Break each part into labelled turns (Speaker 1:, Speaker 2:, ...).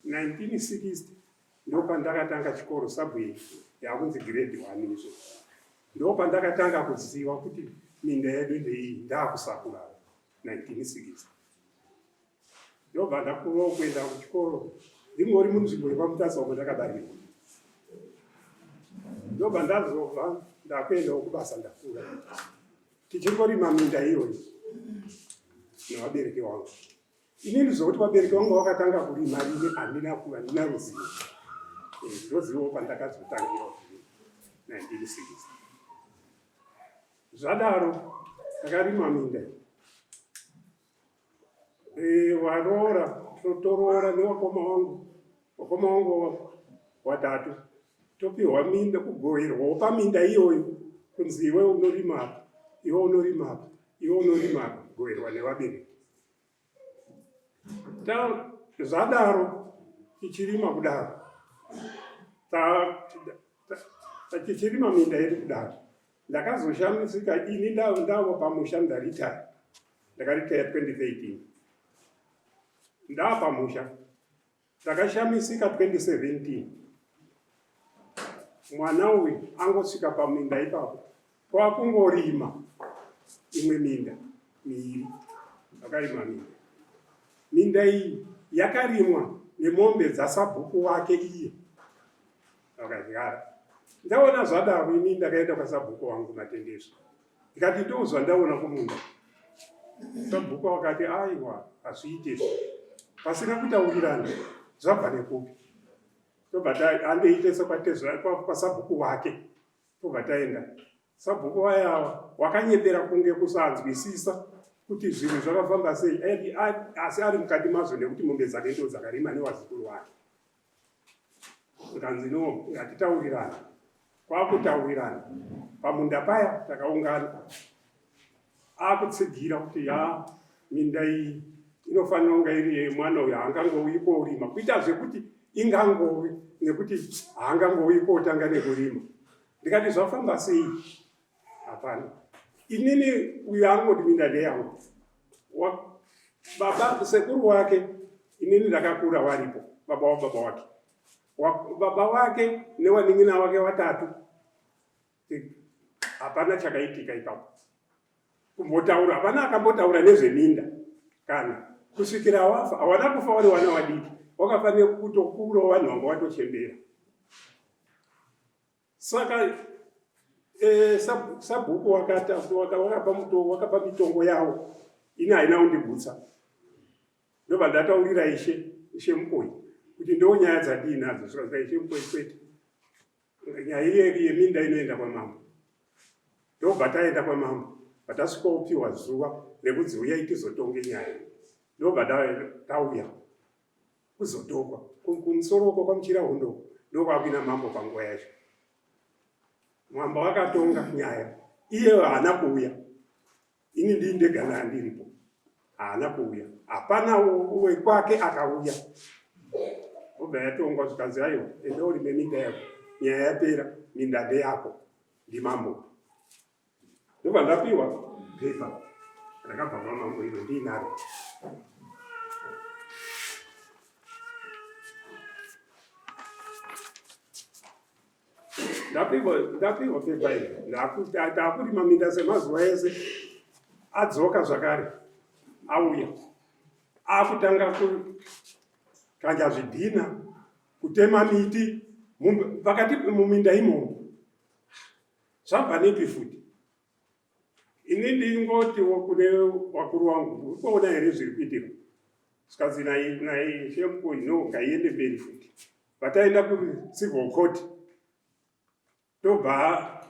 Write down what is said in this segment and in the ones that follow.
Speaker 1: 1960 ndopandakatanga chikoro subway yakunzi grade one izvo ndopandakatanga kuziva kuti minda yedu ndeiyi ndakusakura 1960 ndobva ndakurawo kuenda kuchikoro ndingori munzvimbo yekwamutasa umo ndakabarirwa ndobva ndazobva ndakuendawo kubasa ndakura tichingorima minda iyoyi nevabereki vangu Inini zvokuti vabereki vangu vakatanga kurima rini handina handina ruzivo. Eh, ndozivawo pandakazotangira 1960. Zvadaro takarima minda. Eh, waroora toroora newakoma wangu wakoma wangu watatu topiwa minda kugoverwawo paminda iyoyo kunzi iwe unorima apa iwe unorima apa iwe unorima apa kugoverwa nevabereki Zvadaro tichirima kudaro tichirima minda yedu kudaro ndakazoshamisika ini ndavo pamusha ndaritaya ndakaritaya 2013 ndaapamusha Ndakashamisika 2017 mwana uyu angosvika paminda ipapo kwakungorima imwe minda miiri akarima minda minda iyi yakarimwa nemombe dzasabhuku wake iye akadyara ndaona zvadaro ini ndakaenda kwasabhuku wangu matendeswa ndikati ndozva ndaona kumunda sabhuku wakati aiwa hazviite izvo pasina kutaurirana zvabva nekupi tobva andeite kwasabhuku wake tobva taenda sabhuku wayawa wakanyepera kunge kusanzwisisa kuti zvinhu zvakafamba sei asi ari mukati mazvo nekuti mombe dzake ndo dzakarima newazukuru wake Zvikanzi no, ngatitaurirane. Kwakutaurirana pamunda paya takaungana, akutsigira kuti ya minda iyi inofanira kunga iri yemwana uyu, haangangouyi koorima, kuita zvekuti ingangovi nekuti haangangouyi kootanga nekurima. Ndikati zvafamba sei? Hapana. Inini uyu angoti minda ndeyangu. Baba sekuru wake inini ndakakura waripo baba wababa wake. Baba wake newanin'ina wake watatu. Hapana chakaitika ipapo. Kumbotaura hapana akambotaura nezveminda kana kusvikira wafa hawana kufa wari wana wadiki wakafanira kutokura vanhu vanga watochembera. Saka eh, sabhuku wakapa mitongo yawo ini haina kundigutsa ndobva ndataurira ishe ishe mukoyi kuti ndo nyaya dzandiinadzo zvikanzi ishe mukoyi kwete nyaya iye yeminda inoenda kwamambo ndobva taenda kwamambo vatasvikopiwa zuva rekunzi uyai tizotonge nyaya ndobva tauya kuzotokwa kumusoro uko kwamuchira hondo ndokwakuina mambo panguva yacho mambo akatonga nyaya iye haana kuuya ini ndii ndega ndandiripo haana kuuya hapana wekwake akauya obva yatongwa zvikanzi aiwa enda urime minda yako nyaya yapera minda ndeyako ndimambo Ndobva ndapiwa pepa rakabva kwamambo iro ndiinaro. Ndapiwa ndapiwa pepa iri ndakurima minda semazuva ese adzoka zvakare auya akutanga kukanja zvidhina kutema miti pakati muminda imomo Zvabva nepi futi? Ini ndingotiwo kune wakuru wangu, uri kuona here zviri kuitika? Zvikanzi naishe Mukoyi, no, ngaiende mberi futi. Vataenda kucivil court, tobva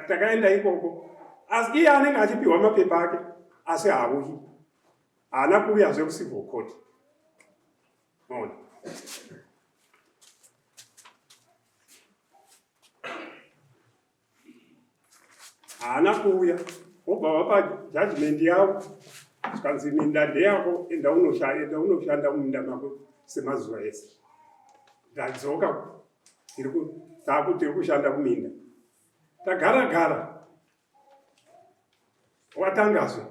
Speaker 1: takaenda ikoko, asi iye anenge achipiwa mapepa ake, asi haauyi. Haana kuuyazve kucivil court. Maona? Haana kuuya wobva vapa judgment yavo zvikanzi minda ndeyako enda unoshanda unoshanda muminda mako semazuva ese ndadzoka tiri kushanda kuminda tagara gara watangazve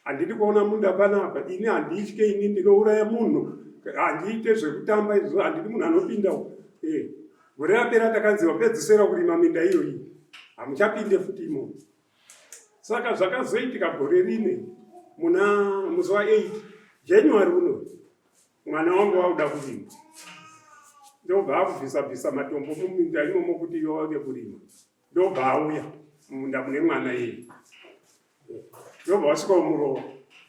Speaker 1: Handidi kuona munda panapa ini handitye ini ndinouraya munhu Handiite zvekutamba izvo, handidi munhu anopinda. Eh, gore rapera takanzi wapedzisira kurima minda iyoyi, hamuchapinde futi imomo. Saka zvakazoitika gore rine muna musi wa 8 January uno mwana wangu wakuda kurima, ndobva akubvisa bvisa matombo muminda imomo kuti iwe wave kurima, ndobva auya mumunda mune mwana iyeye, ndobva wasvika umurowa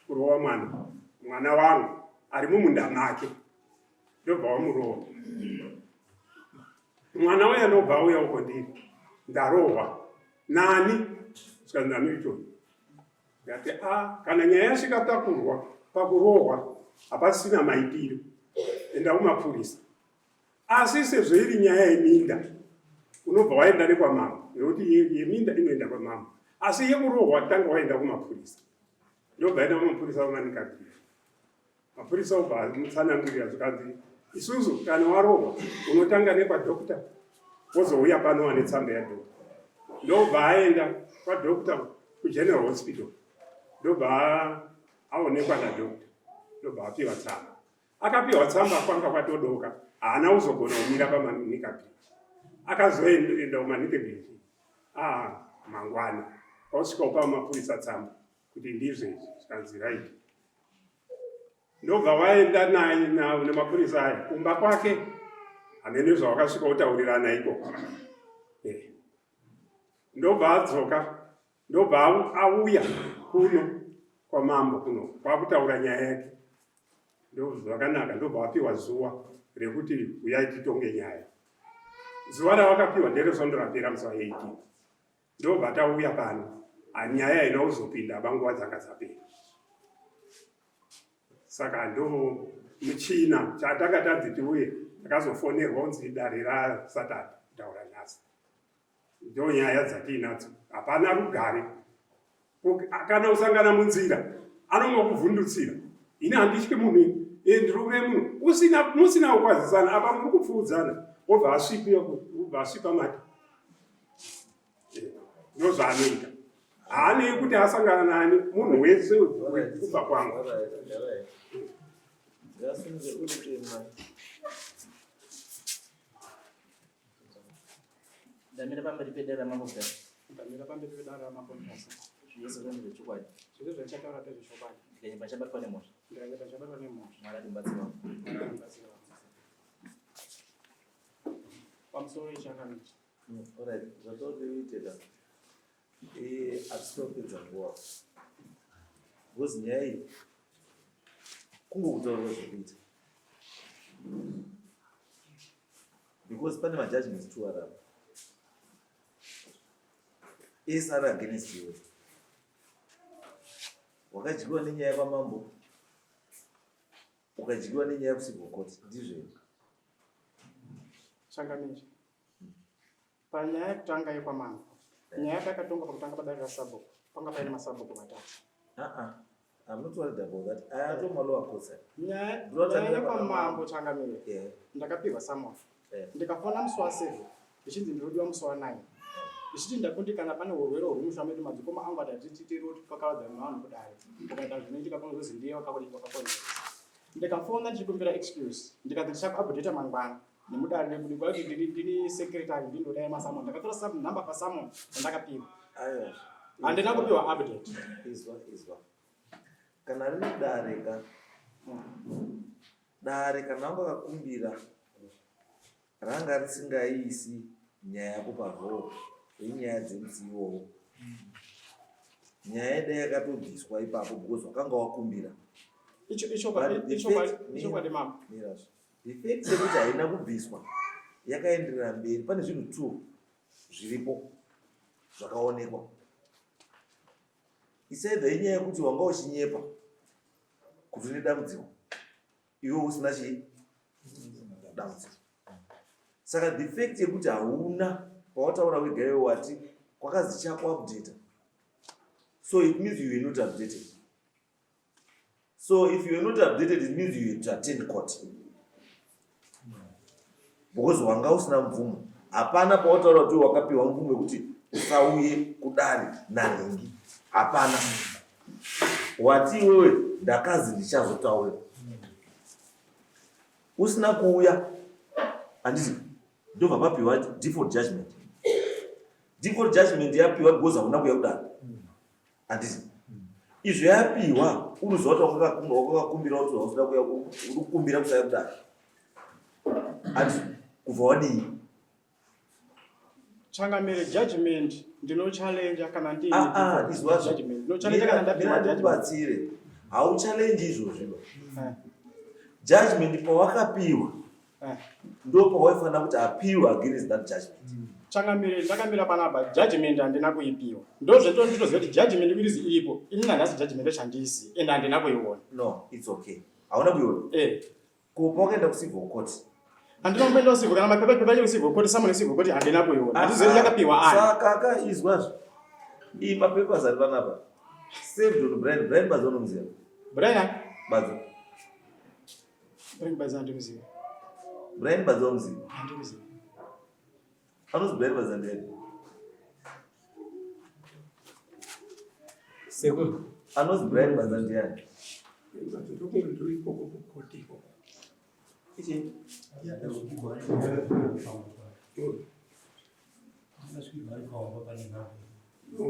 Speaker 1: kurowa mwana mwana wangu ari mumunda make, ndobva wamurowa mwana uya, ndobva auya uko ndiri ndarohwa nani zvikanzi naMilton. Ndati a ah, kana nyaya yasvika pakurwa pakurohwa hapasisina maitiro, enda kumapurisa. Asi sezvo iri nyaya yeminda unobva waenda nekwamambo nekuti yeminda inoenda kwamambo, asi yekurohwa tanga waenda kumapurisa. Ndobva enda kumapurisa vamanikabhiri Mapurisa obva amutsanangurira zvikanzi isusu kana warohwa unotanga nekwadokta wozouya pano wane tsamba yadokta. Ndobva aenda kwadokta kugeneral hospital ndobva aonekwa nadokta ndobva apiwa tsamba. Akapiwa tsamba kwanga kwatodoka haana kuzogona kumira pamanika bridge. Akazoenda kumanike bridge ah, mangwana kwasvika upa mapurisa tsamba kuti ndizvo izvi zvikanzi right ndobva waenda naye nemapurisa aya kumba kwake hamene zvawakasvika kutaurirana ikoko eh. ndobva adzoka ndobva auya kuno kwamambo kuno kwakutaura nyaya yake ndozvakanaka ndobva wapiwa zuva rekuti uyai titonge nyaya zuva rawakapiwa nderesvondo rapera musi wa 18 ndobva tauya pano nyaya haina kuzopinda banguva dzanga dzapera saka ndo muchina chatanga tanzi tiuye takazofonerwa kunzi dare rasatani kutaura nhasi ndo nyaya dzatiinadzo hapana rugare kana usangana munzira anongokuvhundutsira ini handityi munhu eh, ndiri kureva munhu usina musina kukwazisana apa muri kupfuudzana wobva asvipa wobva asvipa mate eh, ndozvaanoita haanei kuti asangana nani munhu wese kubva kwangu
Speaker 2: Ndamira pamberi pedare ramambo Mutasa.
Speaker 3: Ndamira pamberi pedare ramambo Mutasa.
Speaker 2: Zvese zvangu zvechokwadi.
Speaker 3: Zvese zvandichataura ndezvechokwadi.
Speaker 2: Ndikanyepa chabatwa nemhosva.
Speaker 3: Ndikanyepa chabatwa nemhosva.
Speaker 2: Mwari atibatsira.
Speaker 3: Mwari atibatsira. Pamusoro ichangamira.
Speaker 4: Mm, alright, zvatode ka. Eh, hatisina kupedza nguva. Because nyaya iyi kungokutaurira zvekuita. Because pane majudgments two arapa. Ese ari against iwe. Wakadyiwa nenyaya kwamambo. Ukadyiwa nenyaya kucivil court. Ndizvo here?
Speaker 3: Changamire. Panyaya yekutanga yekwamambo, nyaya yatakatonga pakutanga padare rasabhuku, panga paine masabhuku vatatu.
Speaker 4: Uh-uh. I'm not worried about that. I have my lower courts.
Speaker 3: Nyaya yekwamambo changamire.
Speaker 4: Yeah.
Speaker 3: Ndakapihwa summon.
Speaker 4: Yeah.
Speaker 3: Ndikafona musi wa 7 ndichinzi ndinodiwa musi wa 9. Ndichiti ndakundikana pane urwere hwemusha medu madzikoma angu ati hatititiri kuti tikakavadzana nevanhu kudare. Ukaita zvinoitika panozozi ndiye wakakonzeresa. Ndikafona ndichikumbira excuse ndikati ndichakuupdata mangwana. Nemudare rekudi kwakuti ndini ndini secretary ndini ndodai masamon ndakatora sub number pasamon yandakapiwa.
Speaker 4: Aiwa.
Speaker 3: Handina kupiwa update.
Speaker 4: Izwa izwa. Kana riri dare ka. Dare kana wanga wakakumbira ranga risingaisi nyaya yako paroo yenyaya dzemusi iwowo. Nyaya dai yakatobviswa ipapo because wakanga wakumbira.
Speaker 3: Icho icho icho ichokwadi mama.
Speaker 4: Mirazvo. The fact yekuti haina kubviswa yakaenderera mberi pane zvinhu two zviripo zvakaonekwa. It's either inyaya yekuti wanga uchinyepa kuti une dambudziko iwe usina chii dambudziko. Saka the fact yekuti hauna pawataura wega iwe wati kwakazi chako update so it means you were not updated. So if you are not updated, it means you have to attend court. Because wanga usina mvumo. Hapana pawataura kuti wakapiwa mvumo yekuti usauye kudare nanhingi. Hapana. Wati iwewe ndakazi ndichazotaura. Usina kuuya handiti ndobva papiwa default judgment. Default judgment yapiwa because hauna kuuya kudare. Handiti izvo yapiwa unoziva kuti wakakumbira kuti hausida kuuya uri kukumbira kusauya kudare. Handiti kubva wadii?
Speaker 3: Changamire judgment ndinochallenge kana ndiine
Speaker 4: Ah, ah,
Speaker 3: default
Speaker 4: izwazvo.
Speaker 3: judgment. Ndinochallenge kana ndapiwa judgment.
Speaker 4: Ndikubatsire. Hauchallenge izvozvi ba.
Speaker 3: Eh,
Speaker 4: Judgment pawakapiwa
Speaker 3: eh.
Speaker 4: ndo pawaifanira kuti appeal against that judgment.
Speaker 3: Changamire ndakamira panapa judgment handina kuipiwa. Ndozvendino ndinoziva kuti judgment irizi iripo. Ini nanhasi judgment yacho handiizivi and handina kuiona.
Speaker 4: No, it's okay. Hauna kuiona.
Speaker 3: Eh.
Speaker 4: Ko pawakaenda kucivil court?
Speaker 3: Handina kumboenda kucivil kana mapepa pepa ekucivil court summon yecivil court handina kuiona. Handizivi kuti yakapiwa ani.
Speaker 4: Saka ka izwazvo. Iyi mapapers ari panapa. Saved on Brian. Brian Badza unomuziva?
Speaker 3: Brian?
Speaker 4: Badza.
Speaker 3: Brian Badza handimuzivi.
Speaker 4: Brian Badza unomuziva?
Speaker 3: Handimuzivi.
Speaker 4: Anonzi Brian Badza ndiani?
Speaker 5: Sekuru.
Speaker 4: Anonzi Brian Badza ndiani?
Speaker 1: Ndokunge ndiri ikoko kukoti ikoko.
Speaker 4: Ichi.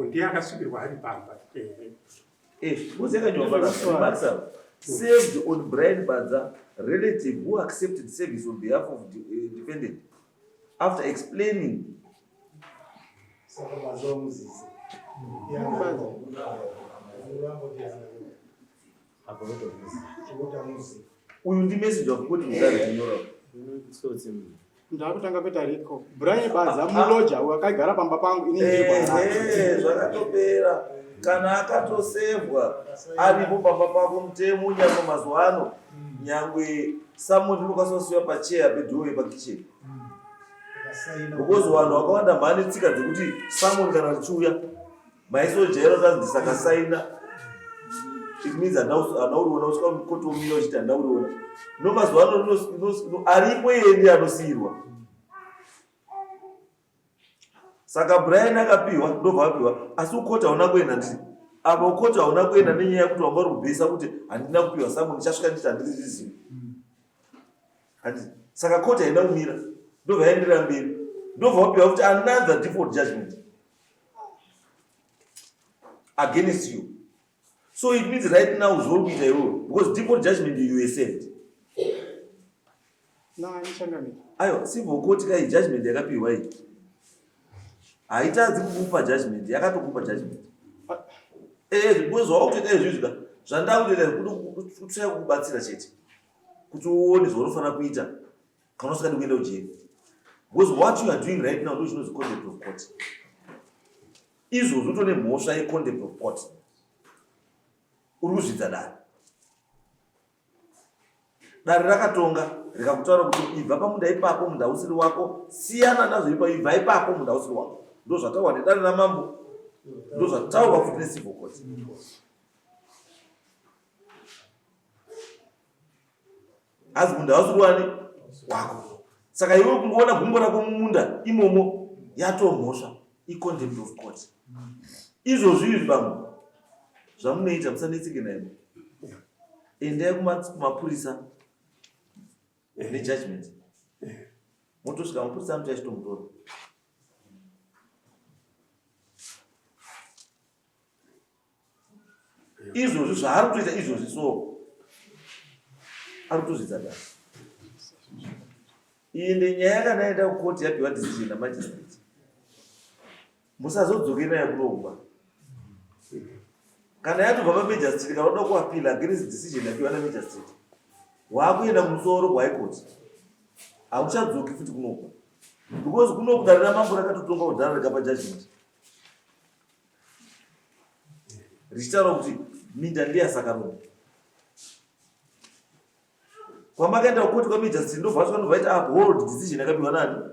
Speaker 1: Ndiye akasvikirwa ari pamba.
Speaker 4: Eh, ngozi yakanyorwa panapa. Remarks apa. Saved on Brian Badza, relative who accepted service on behalf of the defendant after explaining
Speaker 6: Saka Badza wamuzizi.
Speaker 4: Uyu ndi message of court mudare kunyora.
Speaker 3: Ndakutanga kuita riko. Brian Badza muloja wakagara pamba pangu ini ndiri kwaHarare.
Speaker 4: Ehe, zvakatopera. Kana akatosevwa aripo pamba pako mutemo nyangwe mazuva ano nyangwe someone unokwanisa kusiwa pacheya pedoor yepakitchen. Because vanhu vakawanda mhani tsika dzekuti someone kana richiuya maisojaira kuti anzi ndisakasaina it means handina uriona usvika kotomira uchiti handina uriona no mazuva ano aripo iye ndiye anosiirwa saka brian akapiwa ndobva apiwa asi ukoti hauna kuenda nditi apa ukoti hauna kuenda nenyaya yekuti wanga uri kubhesa kuti handina kupiwa samu ndichasvika nditi handirizivi handiti saka koti haina kumira ndobva yaenderera mberi ndobva wapiwa kuti another default judgment against you so it means right now zvauri kuita iwewe because default judgment you were served aiwa civil court kai judgment yakapiwa iyi haitadzi kukupa judgment yakatokupa judgment eh because zvawakutoita izvizvi ka zvandakutoita kutsvaya kukubatsira chete kuti uone zvaunofanira kuita kana usingadi kuenda kujeri because what you are doing right now ndo chinonzi contempt of court izvozvo utone mhosva yecontempt of court uri kuzvidza dare dare rakatonga rikakutaura kuti ibva pamunda ipapo munda usiri wako siyana nazvo ipa ibva ipapo munda usiri wako ndo zvataurwa nedare ramambo ndo zvataurwa futi necivil court Hazi munda hausiri wani wako. Saka iwe kungoona gumbo rako mumunda imomo yatomhosva icontempt of court. Izvozvi izvi bambo zvamunoita musanetseke naye. Endai kumapurisa nejudgment. Motosvika mapurisa anoto achitomutora. Izvozvi zvaari kutoita izvozvi so ari kutozvidza dare. Iyi ndenyaya kana yaenda kukoti yapiwa decision namagistrate. Musazodzokera nayo kunoumba. Kana yatobva pamagistrate kana uda kuappeal against decision yapiwa namagistrate waakuenda kumusoro kuhigh court. Hauchadzoki futi kunoku. Because kunoku dare ramambo rakatotonga kudhara rikapa judgment. Richitaura kuti minda ndeyaSakarombe. Kwamakaenda kukoti kwamagistrate ndobva vasvika ndobva vaita uphold decision yakapiwa nani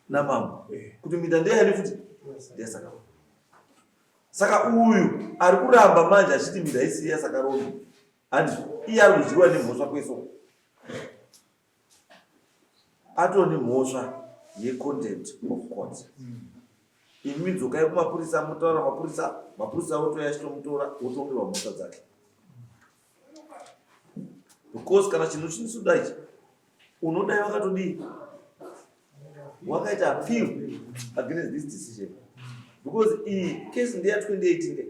Speaker 4: namambo kuti minda ndeyani futi ndeyaSakarombe. Saka uyu ari kuramba manje achiti minda isiri yaSakarombe handizvo iye ari kudyiwa nemhosva kwese uko. Atone mhosva yecontempt of court. Imi dzokai kumapurisa motaura mapurisa, mapurisa otouya achitomutora wotongerwa mhosva dzake. Because kana chinhu chinosuda ichi Unodai wakatodii? Wakaita appeal against this decision. Because iyi case ndeya 2018 ke.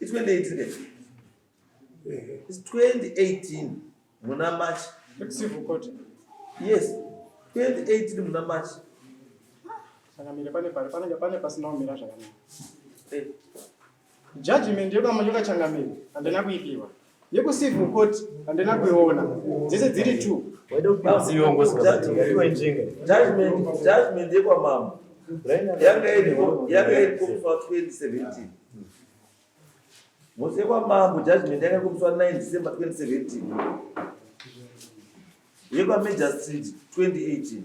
Speaker 4: I 2018 ke. It's 2018 muna March.
Speaker 3: Civil court.
Speaker 4: Yes. 2018 muna March.
Speaker 3: Changamire pane pari panenge pane pasina kumira zvakanaka.
Speaker 4: Eh.
Speaker 3: Judgment yekwamanyoka changamire handina kuipiwa. Yekucivil court handina kuiona. Dzese dziri two.
Speaker 4: Judgment judgment yekwamambo yanga iriko yanga iriko musi wa 2017. Musi yekwamambo judgment yanga iriko musi wa 9 December 2017. YekwaMajor Street 2018.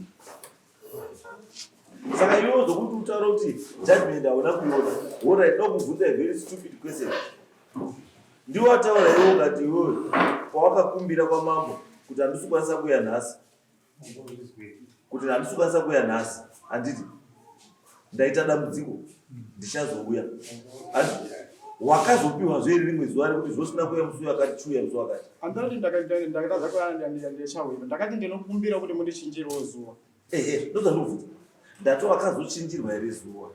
Speaker 4: Saka iwewe zvokuti utaura kuti judgment hauna kuiona. Alright, ndokubvunza a very stupid question. Ndiwe wataura iwe ukati iwewe pawakakumbira kwamambo kuti handisi kukwanisa kuuya nhasi. Kuti handisi kukwanisa kuuya nhasi. Handiti ndaita dambudziko ndichazouya. Handiti wakazopiwa zve rimwe zuva rekuti zvosina kuuya musi uyu akati chiuya musi wakati.
Speaker 3: Handati ndakatadza kuuya ndichauya. Ndakati ndinokumbira kuti mundichinjirewo zuva.
Speaker 4: Ehe, ndozvandikubvunza. Ndati wakazochinjirwa here zuva?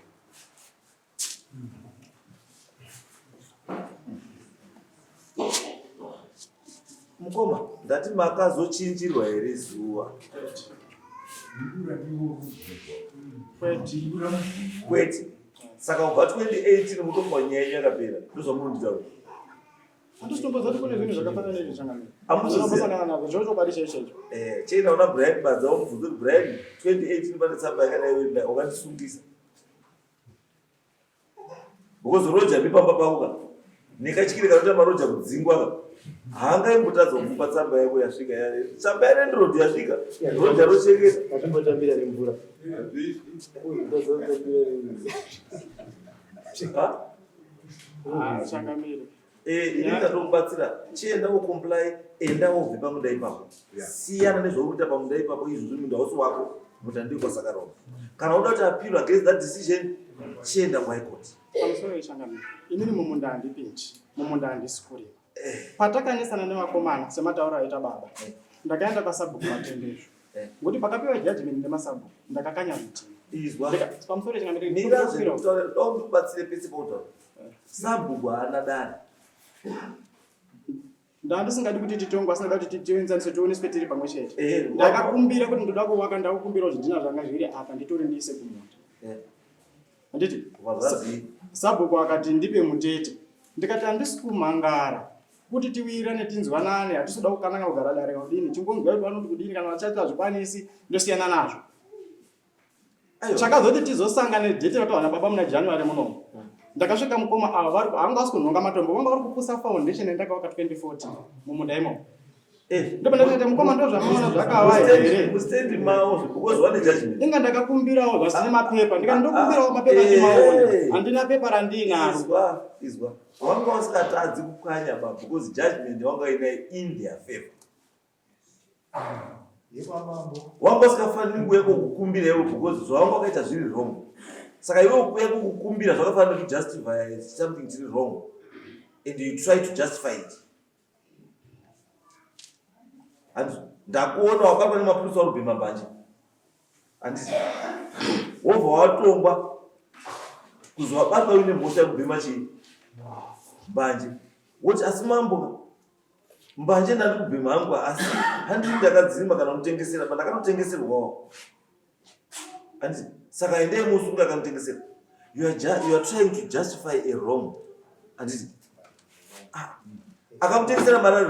Speaker 4: Mukoma, ndati makazochinjirwa here zuva? Kwete. Saka kubva 2018 mutongo nyaya yenyu yakapera. Ndozvamunonditaura.
Speaker 3: Handisitomboziva kuti kune zvinhu zvakafanana neizvi changamire.
Speaker 4: Hamuzvizivi?
Speaker 3: Zvinofanana nazvo, zvochokwadi chaicho chaicho.
Speaker 4: Eh, chienda kuna Brian Badza womubvunza kuti Brian 2018 pane tsamba yakadai wakandisungisa. Because roja mipamba pako ka nekatyire kanoita maroja kudzingwa ka haangaimbotadza kukupa tsamba yako yasvika tsamba yarendroad yasvika roja rochengeta
Speaker 6: Achimbotambira nemvura.
Speaker 3: Ah, changamire.
Speaker 4: Eh, ini ndatokubatsira chienda wocomply enda wobve pamunda ipapo siyana nezvauri kuita pamunda ipapo izvozvo munda hausi wako munda ndekwasakaroma kana uda kuti appeal against that decision chienda kuhigh court
Speaker 3: Pamusoro yechangamire. Inini mumunda handipindi. Mumunda handisi kurima. Patakanesana nevakomana sematauro aita baba. Ndakaenda kwasabhuku Matendezvo. Ngokuti pakapiwa judgment nemasabhuku ndakakanya zvitina.
Speaker 4: Izwa.
Speaker 3: Pamusoro yechangamire.
Speaker 4: Mira zvekutaura ndoda ndikubatsire pese pautaura. Sabhuku haana dare.
Speaker 3: Ndandisingadi kuti titongwe asi ndada kuti tienzanise tioneswe tiri pamwe chete.
Speaker 4: Eh,
Speaker 3: Ndakakumbira kuti ndoda kuvaka ndakukumbirawo zvidhina zvanga zviri apa nditore ndiise kumunda. Handiti?
Speaker 4: Vazvazii.
Speaker 3: Sabhuku akati ndipe mutete. Ndikati handisi kumhangara kuti tiwirirane tinzwanane hatisi kuda kukananga kugara dare kana kudini tingonzwa kuti vanoti kudini kana vachati hazvikwanisi ndosiyana nazvo. Chakazoti tizosangane date ratawana baba muna January munomu. Ndakasvika mukoma ava vari vanga vasi kunhonga matombo vanga vari kupusa foundation yandakavaka 2014 mumunda imomo.
Speaker 4: Eh,
Speaker 3: Ndopandakati mukoma ndozvamunoona zvakava here?
Speaker 4: Mustendi mavo because vane judgment.
Speaker 3: Inga ndakakumbirawo zvasina mapepa ndikati ndokumbirawo mapepa ndimaone. Handina pepa randiinaro.
Speaker 4: Izwa, izwa. Wanga usingatadzi kupwanya ba because judgment wanga uinayo in their favor. Wanga usikafaniri kuuya kokukumbira iwe because zvawanga wakaita zviri wrong. Saka iwe kuuya kokukumbira zvakafanira kujustify something chiri wrong and you try to justify it. Handiti ndakuona wabatwa nemapurisa uri kubhema mbanje. Handiti wobva watongwa kuzi wabatwa uine mhosva yekubhema chii mbanje. Woti asi mambo mbanje ndandi kubhema hangu asi handii ndakadzima kana kutengesera pandakanotengeserwawo. Handiti saka endei musunge akanotengesera. You are, you are trying to justify a wrong. Handiti ah, akamutengesera mari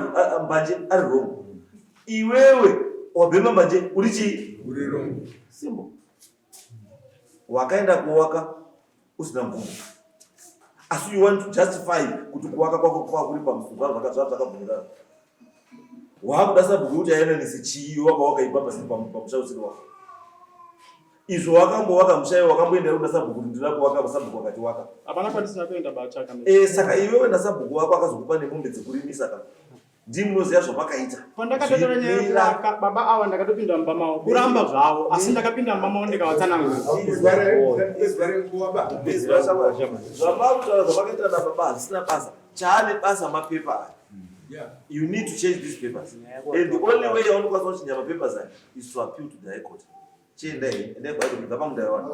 Speaker 4: mbanje ari wrong. Iwewe wabhema mbanje uri chii?
Speaker 1: Uri wrong.
Speaker 4: Simple. Wakaenda kuwaka usina mvumo. Asi you want to justify kuti kuwaka kwako kwava kuri pamusoro zvakabvumirana. Waakuda sabhuku kuti ayananise chii iwe waka wakaibva pasiri pamusha usiri wako. Izvo wakambowaka musha iwe wakamboenda kuna sabhuku kuti ndinoda kuwaka sabhuku akati waka.
Speaker 3: Hapana kwandisina kuenda bachaka.
Speaker 4: Eh, saka iwewe nasabhuku wako akazokupa nemombe dzekurimisa ka. Ndimi munoziva zvamakaita.
Speaker 3: Pandakatotora nyaya yekuvaka baba ava ndakatopinda mumba mavo kuramba zvavo asi ndakapinda mumba mavo ndikavatsanangura.
Speaker 4: Zvamakutaura zvamakaita nababa hazvisina basa. Chaane basa mapepa aya. You need to change these papers, and the only way yaunokwanisa kuchinja mapapers aya is to appeal to the High Court. Chiendai, endai kuHigh Court, kubva pamudare wani.